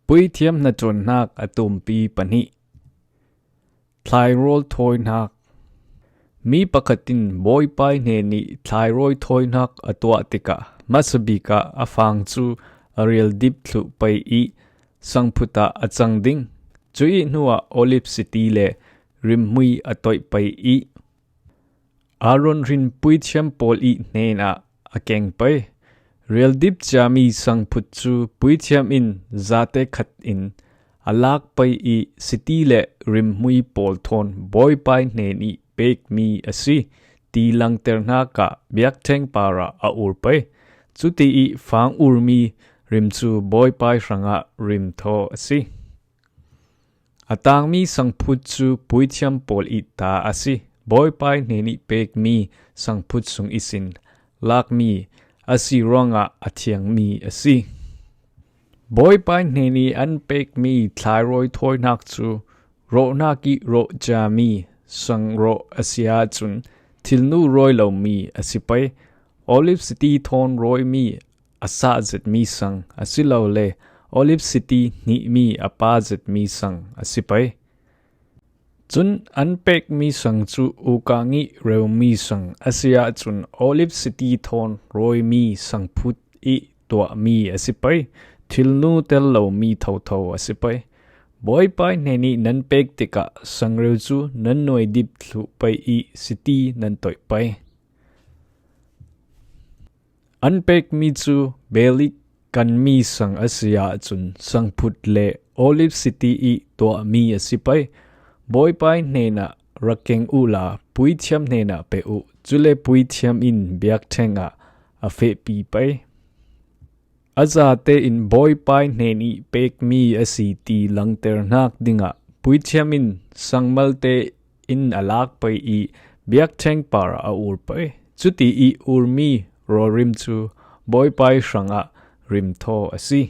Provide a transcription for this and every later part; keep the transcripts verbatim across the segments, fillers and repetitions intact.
Puithiam hnaṭuanhnak a tumpi pahnih. Thlairawl thawinak. Mi pakhat in Bawipai hnenih thlairawl thawinak a tuah tikah hmasa bikah a fang cu a rialdip thluh pei i sangphut ah a cang ding. Cuih hnuah Olive siti le rimhmui a toih pei i Aaron hrin puithiam pawl i hnenah a keng pei. Rialdip ciami sangphut cu puithiam in zate khat in a lak pei i siti le rimhmui pawl thawn Bawipai hnenih pekmi a si ti langterhnak ah biakṭheng parah a ur pei. Cuti i fang urmi rim cu Bawipai hrangah rimthaw a si. A tangmi sangphut cu puithiam pawl i ta a si. Bawipai hnenih pekmi sangphut sung ihsin lakmi a si ruangah a thiangmi a si. Bawipai hnenih an pekmi thlairawl thawinak cu rawhnak i rawh ciami sang rawh a si ahcun thilnu rawi lomi a si pei. Olive siti thawn rawimi a sah zetmi sang asilole Olive siti hnihmi a pa zetmi sang a si pei. Cun an pekmi sang cu ukang i reumi sang a si ahcun Olive siti thawn rawimi sangphut i tuahmi a si pei. Thilnu tel lomi thotho a si pei. Bawipai hnenih nan pek tikah sangreu cu nan nuaidip thluh pei i siti nan toih pei. An pekmi cu belik kanmi sang a si ahcun sangphut le Olive siti i tuahmi a si pei. Bawipai hnenah rak keng uhla puithiam hnenah pe uh, cule puithiam in biakṭheng ah a fehpi pei. A zate in Bawipai hnenih pekmi a si ti langterhnak dingah puithiam in sangmalte in a lak pei i biakṭheng parah a ur pei. Cuti i urmi rawrim cu Bawipai hrangah rimthaw a si.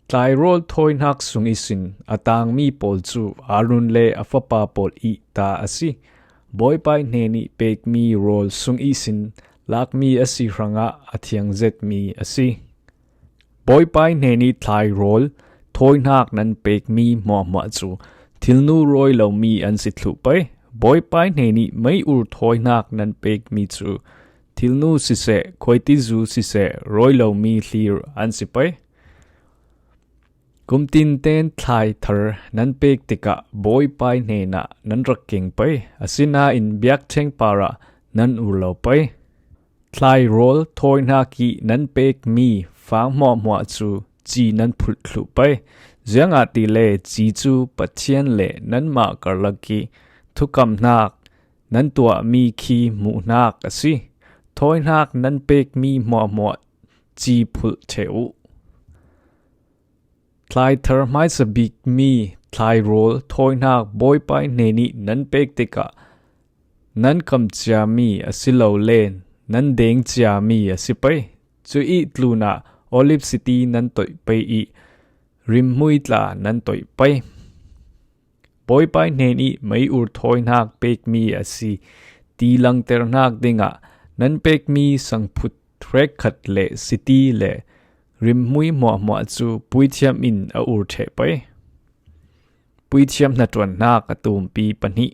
Thlairawl thawinak sung ihsin a tangmi pawl cu Aaron le a fapa pawl i ta a si. Bawipai hnenih pekmi rawl sung ihsin lakmi a si hrangah a thiang zetmi a si. Bawipai hnenih thlairawl thawinak nan pekmi hmuahhmuah cu thilnu rawi lomi an si thluh pei. Bawipai hnenih mei-ur thawinak nan pekmi cu thilnu siseh, khuaitizu siseh, rawi lomi hlir an si pei. Kumtinten thlai thar nan pek tikah Bawipai hnenah nan rak keng pei, asinain biakṭheng parah nan ur lo pei. Thlairawl thawinak i nan pekmi fang hmuahhmuah cu ci nan phulh thluh pei, ziangahtile ci cu Pathian le nanmah karlak i thukamhnak nan tuahmi khi hmuhnak a si. Thawinak nan pekmi hmuahhmuah ci phulh ṭheh uh. Thlaithar hmaisa bikmi thlairawl thawinak Bawipai hnenih nan pek tikah nan kam ciami asilole nan deng ciami a si pei. Cuih tlunah Olive siti nan toih pei i rimhmui tla nan toih pei. Bawipai hnenih mei-ur thawinak pekmi a si ti langterhnak dingah nan pekmi sangphut hrekkhat le siti le rimhmui hmuahhmuah cu puithiam in a ur ṭheh pei. Puithiam hnaṭuannak a tumpi pahnih.